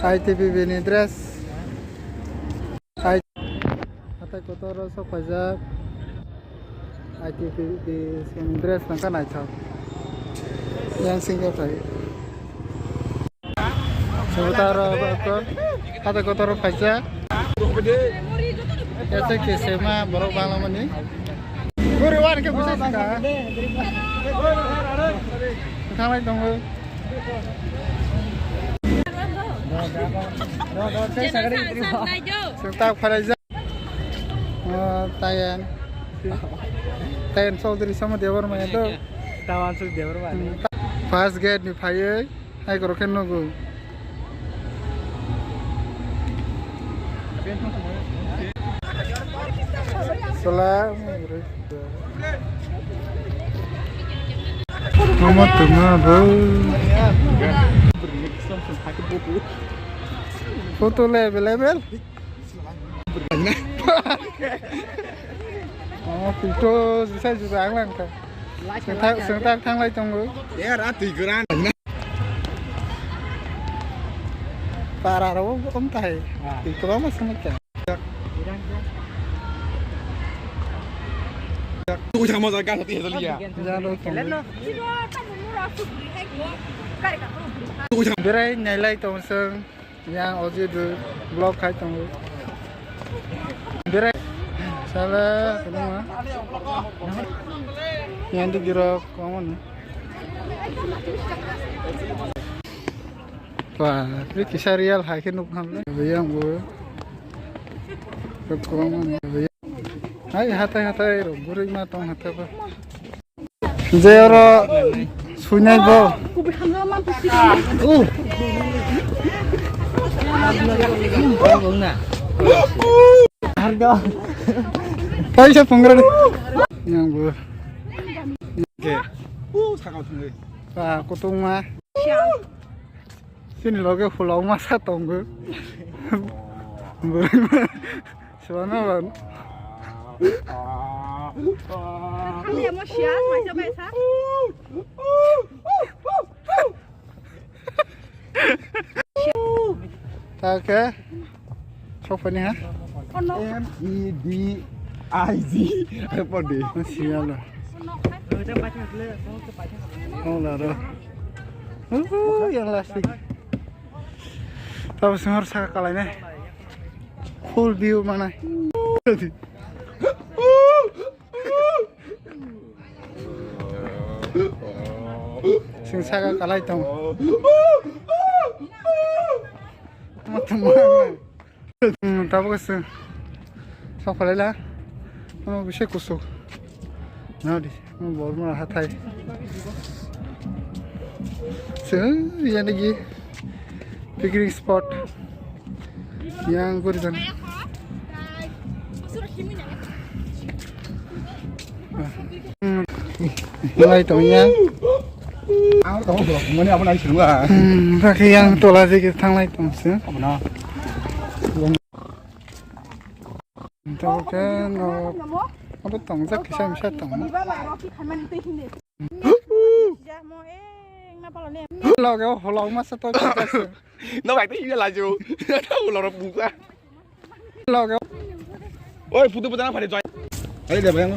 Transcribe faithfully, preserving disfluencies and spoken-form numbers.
I T B B ni dress. I, hatai kotor o sok paijak. I T B B ni dress nangkha naithok. Yang singkhe phai. Sotaro bako hatai kotor o phaijak. Ese kese ma borok banglamani. Guri wan ke busa saka. Thanglai tongo. Sengtak pharaijak. Oh, Tayan. Tayan Chaudhary sama Debbarma ya to. Tawan su Debbarma. Hmm. First gate ni phaiwi hai korok khe nugo. Salam. Mama tuma bo. Photo le available. Oh, photo jisa juda ang lang kha. Sengtak, sengtak thanglai tongo. Ya, ra twi gran. Para ro om tai. Twi kwbangma sengkha. Twi thangma jaga twi hezaliya. Jalo tongo. Berai nailai tong seng. Yang Ojit bo vlog khai tongo. Berai sala kwbangma. Yang di girok kwbangma no. Wah, ini kisah real hai khe nuk ham le. Yang bo. Kwbangma no. Hai hatai hatai rok gurui ma tong hatai ba. Je oro suinai bo. Kaisa pungra de. Yang bo. Ke. Ah, kutungma. Sini loge hulok masa tongo. Burima. Sono ban. Kami amo siya, maisa maisa. Ta khe? Sok phani ha? M E D I G. Apa de? Siya lo. Oh, la ro. Oh, yang lasik. Tabo sing hor saka kalai ne. Full view manai. Sing saka kalai tong. Tamo tamo. Hmm, tabuk se. Sok phalai la. Tamo bisi kusuk. Nadi, mo bol mo hathai. Se, yani gi picnic spot. Yang guri jan. Lai tong ya. Ang tong, mani apa nai sini lah. Hmm, pakai yang tola dikit tang lai tong sih. Apa na? Tabo khe no abo tongjak kisa misa tong. Loge holong masa to. No bai te ina laju. Holong buka. Loge. Oi, putu putu na phari joy. Ai de bayang.